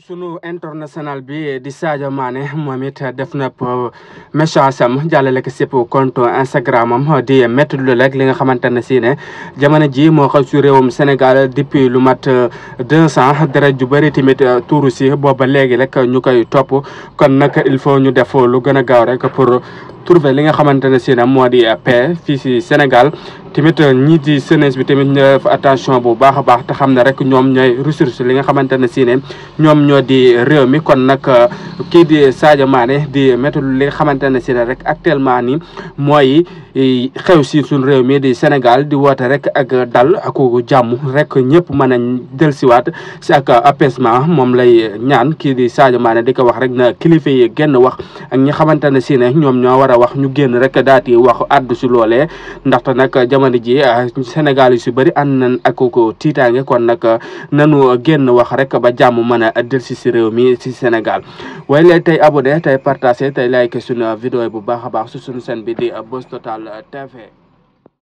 sunu international bi di Sadio Mané moom it def na message am jàllale ko si compte Instagram am di métti lu rek li nga xamante ne si ne jamono ji moo xaw si réewum Sénégal depuis lu mat 200 deret ju bëri tamit tuuru si booba léegi rek ñu koy topp kon nag il faut ñu def lu gën a gaaw rek pour trouver li nga xamante ne si ne moo di paix fii si Sénégal. tamit ñii di jeunesse bi tamit ñu def attention bu baax a baax te xam ne rek ñoom ñooy ressource li nga xamante ne si ne ñoom ñoo di réew mi kon nag kii di Sadio Mané di métti li nga xamante ne si ne rek actuellement ni mooy xew si suñu réew mi di Sénégal di woote rek ak dal ak jàmm rek ñëpp mën a dellusiwaat si ak apaisement moom lay ñaan kii di Sadio Mané di ko wax rek na kilifa yi génn wax ak ñi xamante ne si ne ñoom ñoo war a wax ñu génn rek daal di wax àddu si loolee ndaxte nag jamono ji Sénégal yu si bëri ànd nañ ak ko tiitaange kon nag nanu génn wax rek ba jàmm mën a dellusi si réew mi si Sénégal waaye léegi tey abonné tey partagé tey like suñu vidéo bu baax a baax su suñu chaîne bi di Buzz Total TV